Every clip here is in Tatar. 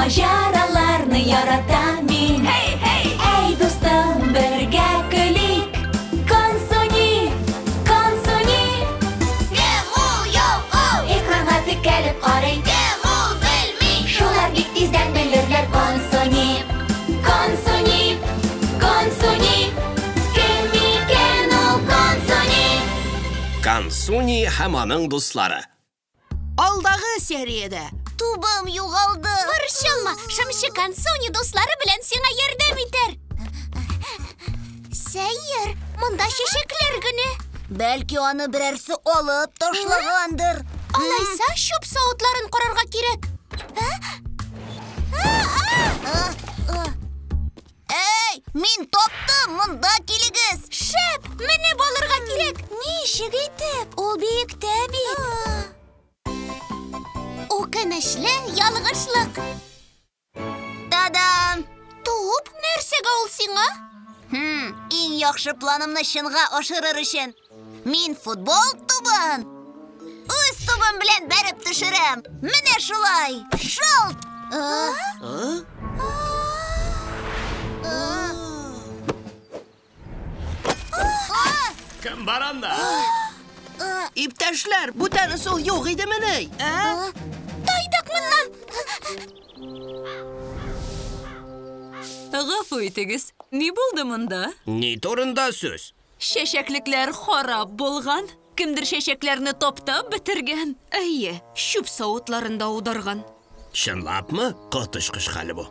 Маҗараларны яратам мин. Hey, hey! Әй, дустым, бергә көлик. Консуни, Консуни. Кем ул, юк ул? Экранга текәлеп карый. Кем ул, белми. Шулар бик тиздән белерләр. Консуни, Консуни, Консуни. Кем икән ул Консуни? Консуни һәм аның дуслары. Алдагы сериядә. Тубым югалды. Борчылма, шымчы Консуни дуслары белән сиңа ярдәм итәр. Сәер, монда чәчәкләр генә. Бәлки аны берәрсе алып ташлагандыр. Алайса чүп савытларын карарга кирәк. Әй, мин таптым, монда килегез. Шәп, менеп алырга кирәк. Ничек итеп? Ул биектә бит. Үкенечле ялгышлык. Та-дам! Туп, нәрсәгә ул сиңа? Иң яхшы планымны чынга ашырыр өчен. Мин футбол тубын үз тубым белән бәреп төшерәм. Менә шулай. Шалт! Кем бар анда? Иптәшләр, бүтән ысул юк идемени? Ә? Тайдык моннан. Гафу итегез, ни булды монда? Ни турында сүз? Чәчәклекләр харап булган. Кемдер чәчәкләрне таптап бетергән. Әйе, чүп савытларын да аударган. Чынлапмы? Коточкыч хәл бу.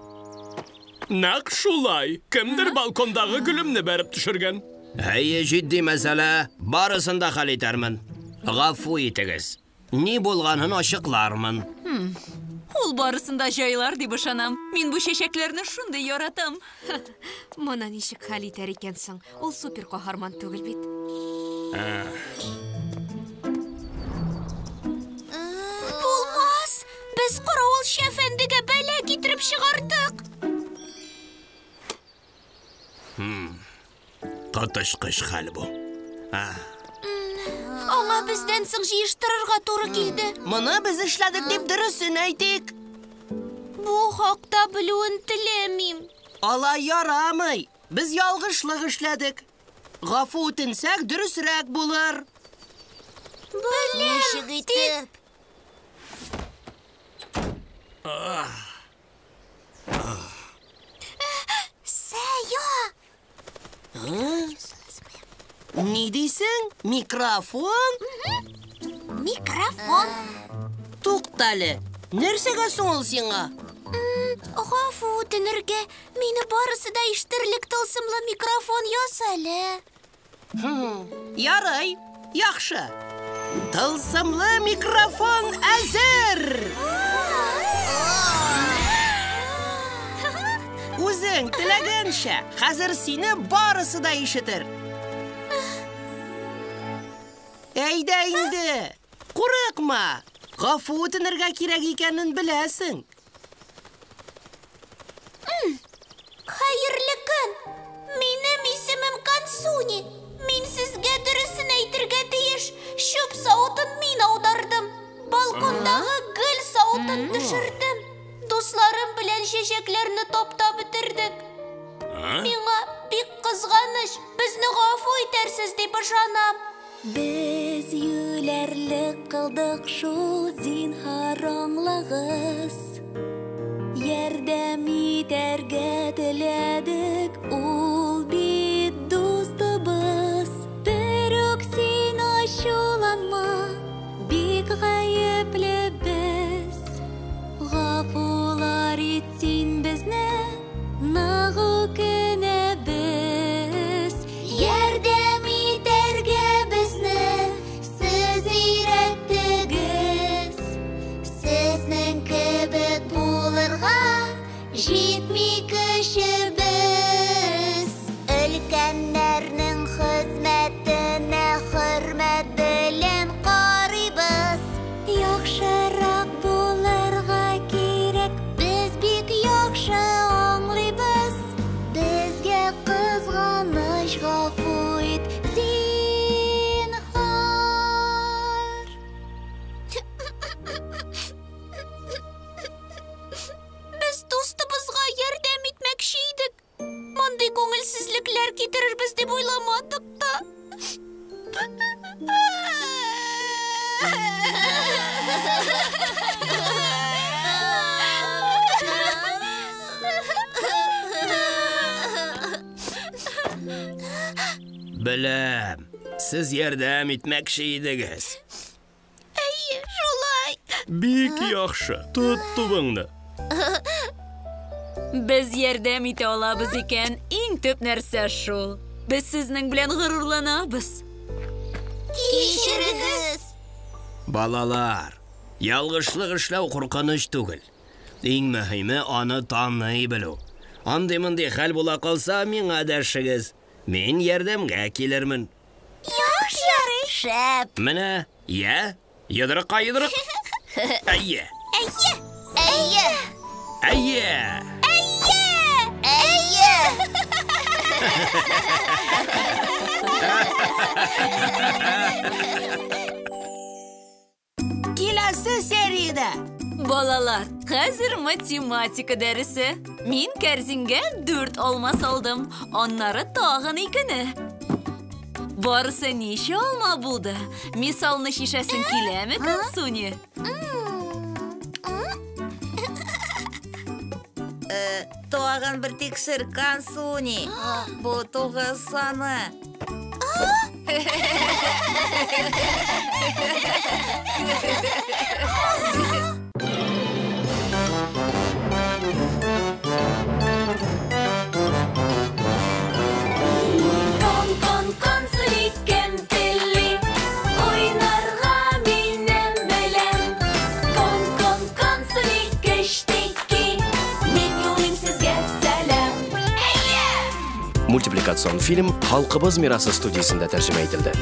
Нәкъ шулай. Кемдер балкондагы гөлемне бәреп төшергән. Әйе, җитди мәсьәлә. Барысын да хәл итәрмен. Гафу итегез. Ни булганын ачыклармын. Ул барысын да җайлар дип ышанам. Мин бу чәчәкләрне шундый яратам. Моны ничек хәл итәр икән соң? Ул супер каһарман түгел бит. Булмас! Без каравылчы әфәндегә бәла китереп чыгардык. Коточкыч хәл бу. Аңа бездән соң җыештырырга туры килде. Моны без эшләдек дип дөресен әйтик. Бу хакта белүен теләмим. Алай ярамый. Без ялгышлык эшләдек. Гафу үтенсәк, дөресрәк булыр. Беләм, Ничек итеп? Сәя! Ни дисең? Микрофон? Микрофон. Туктале. Нәрсәгә соң ул сиңа? Гафу үтенергә. Мине барысы да ишетерлек тылсымлы микрофон яса әле. Ярый, яхшы. Тылсымлы микрофон әзер! Үзең теләгәнчә, хәзер сине барысы да ишетер. Әйдә инде, курыкма. Гафу үтенергә кирәк икәнен беләсең. Хәерле көн. Минем исемем Консуни. Мин сезгә дөресен әйтергә тиеш. Чүп савытын мин аудардым. Балкондагы гөл савытын төшердем. Дусларым белән чәчәкләрне таптап бетердек. Миңа бик кызганыч. Безне гафу итәрсез дип ышанам. Без юләрлек кылдык шул, зинһар аңлагыз. Ярдәм итәргә теләдек, ул бит дустыбыз. Берүк син ачуланма, бик гаепле без. Гафулар ит син безне, нык үкенәбез. Ярдәм итәргә безне сез өйрәттегез. Сезнең кебек булырга җитми көчебез. Беләм, сез ярдәм итмәкче идегез. Әйе, шулай. Бик яхшы. Тот тубыңны. Без ярдәм итә алабыз икән, иң төп нәрсә шул. Без сезнең белән горурланабыз. Кичерегез. Балалар, ялгышлык эшләү куркыныч түгел. Иң мөһиме аны таный белү. Андый-мондый хәл була калса, миңа дәшегез. Мин ярдәмгә килермен. Яхшы. Шәп. Менә, я, йодрыкка йодрык. Әйе. Әйе. Әйе. Әйе. Әйе. Киләсе сериядә. Балалар, хәзер математика дәресе. Мин кәрзингә 4 алма салдым, аннары тагын 2-не. Барысы ничә алма булды? Мисалны чишәсең киләме, Консуни? Тагын бер тикшер, Консуни. Бу 9 саны. Кон, кон, Консуни, кем тели? Уйнарга минем белән. Кон, кон, Консуни, кечтеки. Мин юлыйм сезгә сәлам. Мультипликацион фильм Халкыбыз мирасы студиясендә тәрҗемә ителде.